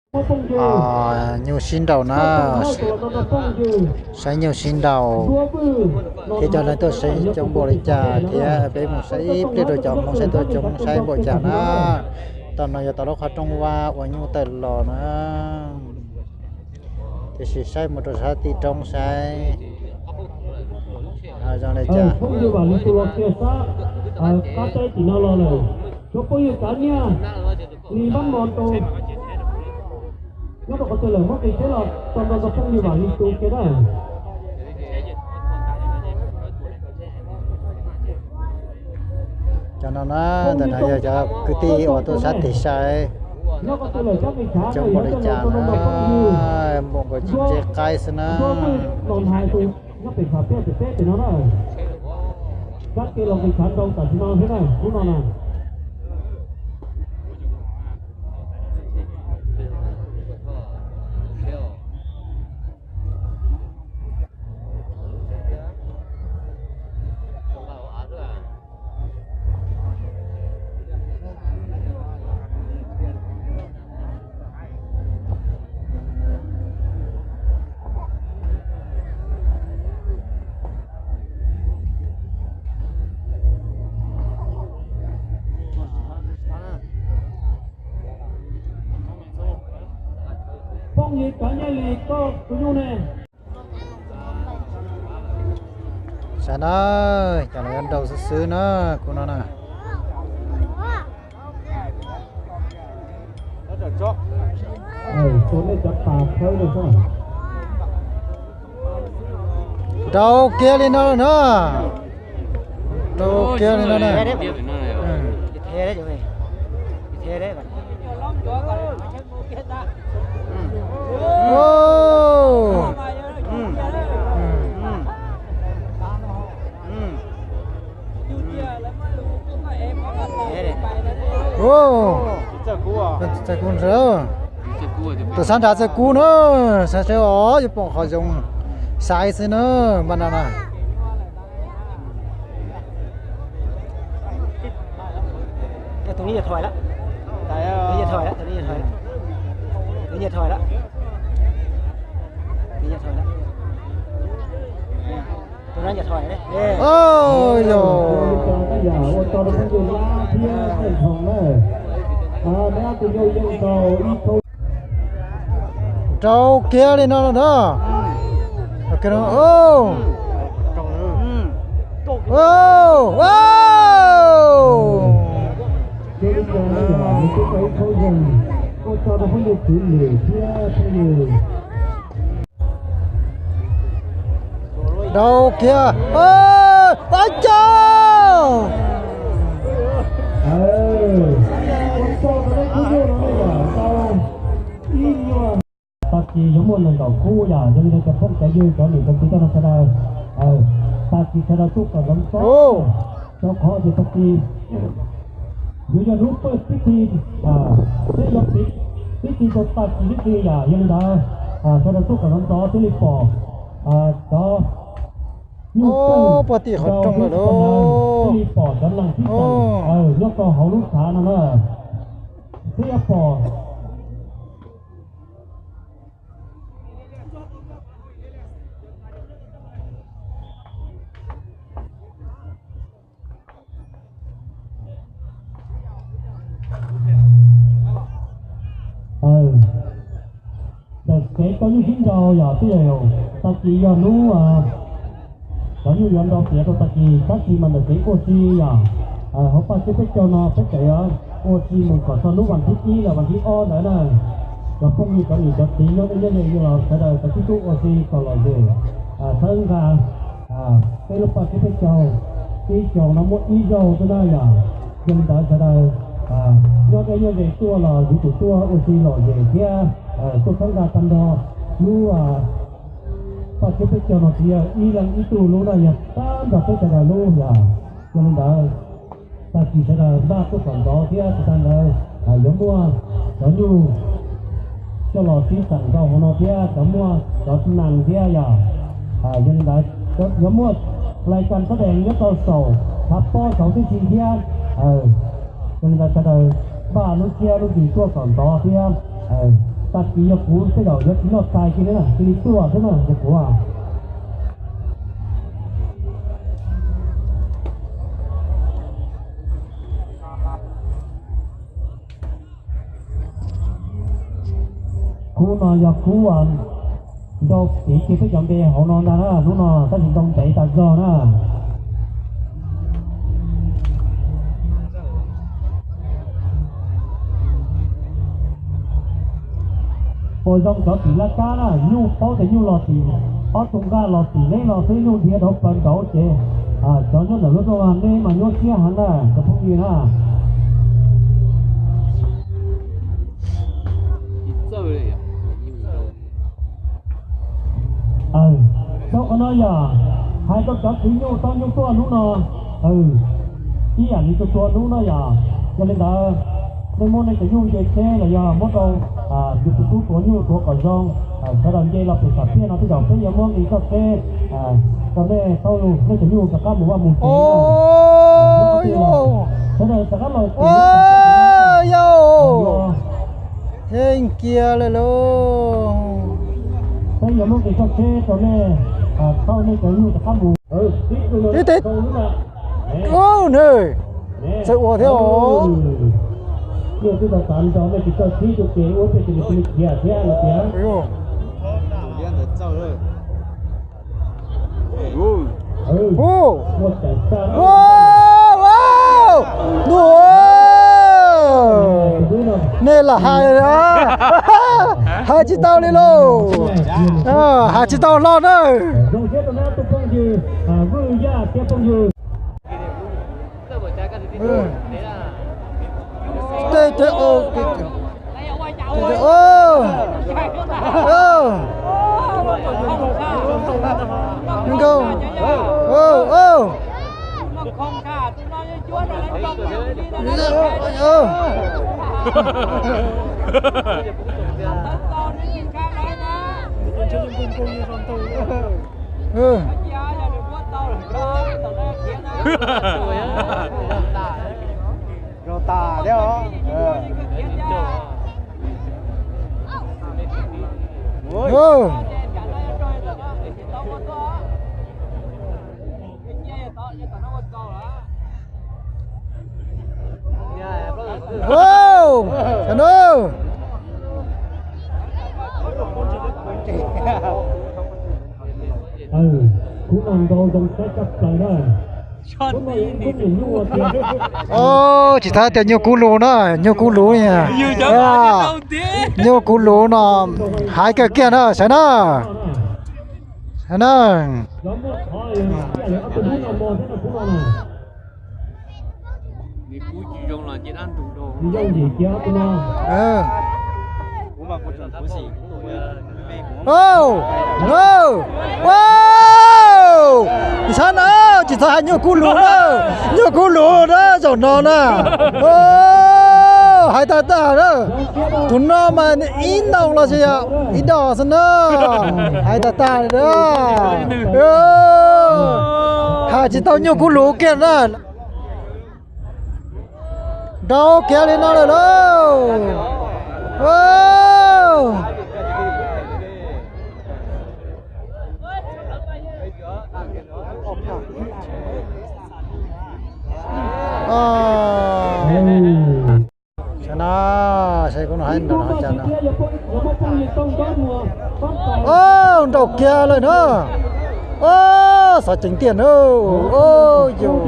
Nyuj sib nraus na, saib nyuj sib nraus thiab cov neeg tuaj saib coob npaum li cas thiab peb mus saib ib pliag rau cov Hmoob saib tuaj coob saib npaum cas na. Tam no yog tau lub qhov rooj vag uas nyuj tawm los na, tiam sis saib mus rau sab tim roob saib zoo li cas. Phooj ywg Vam Lis tus los kiag sab qab teb tim no los lawm, cov phooj ywg kav nyiaj li npab mos rau nyob rau qhov twg lawm muab qis teb los tso nrog rau phooj ywg Vam Lis tus kiag na. Cov no na, ntawm no yog cov kwv tij uas tuaj sab tim saib coob npaum li cas na, npaum nkaus tsis ntse qaib xwb na. Nyob pem khav peb pem peb pem no na. Sab kev los nqis khav nrau tam sim no thiab na, hnub no na. Phooj ywg kav nyiaj li koj tus nyuj ne. Saib na, cov no yuav nraus xwb xwb na, kuv no na. Nraus kiag li no na. Nraus kiag li no na. Txawj kub ntag. Tus sab nrad txawj kub na, saib seb os, yuav pom qhov zoo saib xwb na, npaj no na. Yog. Nraus kiag li no los na. Nraus kiag. Ab cas. Tag kis yuav muaj nees nkaum khub yom, yog li ntawd cov phooj cov ywg cov niam cov txiv toj rog sawv daws, tag kis sawv daws tuaj kom ntxov ntxov, rau qhov tias tag kis yuav yog hnub pawj pib thi, thiab yog pib thi rau tag kis pib thi yom, yog li ntawd sawv daws tuaj kom ntxov ntxov thiaj li pom cov nyuj pog tim qhov rooj lawm, thiaj li pom cov neeg tib tawm nyob rau hauv lub tshav no na, thiab yuav pom ntawm kev tau nyuj sib nraus yom, twb yog tag kis yog hnub cov nyuj yuav nrau tiav rau tag kis, tab sis mas ntawm kev ua si yom, hauv paj tsib peb caug no peb tseem ua si mus kom txog hnub vas thib ib los vas thib ob ntawd na. Cov phooj ywg cov niam cov txiv nyob deb nyob ze los sawv daws tau sib tub ua si kom lom zem, txhawb nqa peb lub paj tsib peb caug, ib xyoos no muaj ib zaug xwb na yom. Yog li ntawd sawv daws nyob deb nyob ze tuaj los yuav tsum tuaj ua si lom zem thiab tuaj txhawb nqa tag nrho lub paj tsib peb caug no tsis yog ib leeg ib tug lub na, yog tag nrho peb sawv daws lub yom. Yog li ntawd tag kis sawv daws npaj tuaj kom ntxov thiab tsis tas ntawd yuav muaj cov nyuj coj los sib teem rau hauv no thiab cov muaj cov nees thiab yom. Yog li ntawd yuav muaj lais kas xab dees nyob rau saum tshav pob saud tib si thiab. Yog li ntawd sawv daws npaj lub siab lub ntsws tuaj kom ntxov thiab. Tag kis yog kuv tej zaum yuav tsis noj txais kiag li na, cia li tuaj xwb na, yog kuv. Kuv no yog kuv nrau tiv kiag peb cov npe hauv no ntag na, hnub no tab sis ntoo ntev tas zog na. Puas zoo cov tim laj kab na, nyuj paub tias nyuj los tim ob tug nqaj los tim neb los xwb, nyuj ntiav rau plaws nraud ces cov nyob ntawm lub rooj vag neb mas nyuaj siab heev na cov phooj ywg na. Txhob qhov no yog hais rau cov kwv nyuj tau nyuj tuaj hnub no, ib yam li tus tuag hnub no yog, yog li ntawd nej muab nej cov nyuj nce tsheb los yog muab rau yus tus tub tuav nyuj tuav kom zoo, sawv daws nce los pem sam thiaj no tej zaum peb yuav muab nqi txoj tsheb rau nej tau, nej cov nyuj rov qab mus vaj mus tsev. Sawv daws rov qab los, yau, heev kiag lawm lauj. Peb yuav muab nqi txoj tsheb rau nej tau, nej cov nyuj rov qab mus. Tib teg, ub, nws txawj ua thiab os. Yog twb tau tav nrog nej tsis txawj tib tus ces ua peb tus nws cia li khiav thiab no tiag. Ntuj, nej lam hais, hais tsis tau li lauj, hais tsis tau hlo na. Tej, tej, nkauj, Zoo tas thiab os. Kuv no nrau zoo saib tshaj plaws na. Os, tsis tas tias nyuj kub lus na, nyuj kub lus. Nyuj kub lus no hais kawg kiag na, saib na. Saib na. Tsis txhob na, tsis txhob hais nyuj kub lus na, nyuj kub lus na zaum no na. Hais tag tag na, tus no mas ib noo los sis yog ib dos xwb na. Hais tag tag na, hais tsis tau nyuj kub lus kiag na. Nrau kiag li no lawm lauj. Saib na, saib kuv no hais nrau no cas no. Nrau kiag lawm na. Xav ceev tiag na. Yus,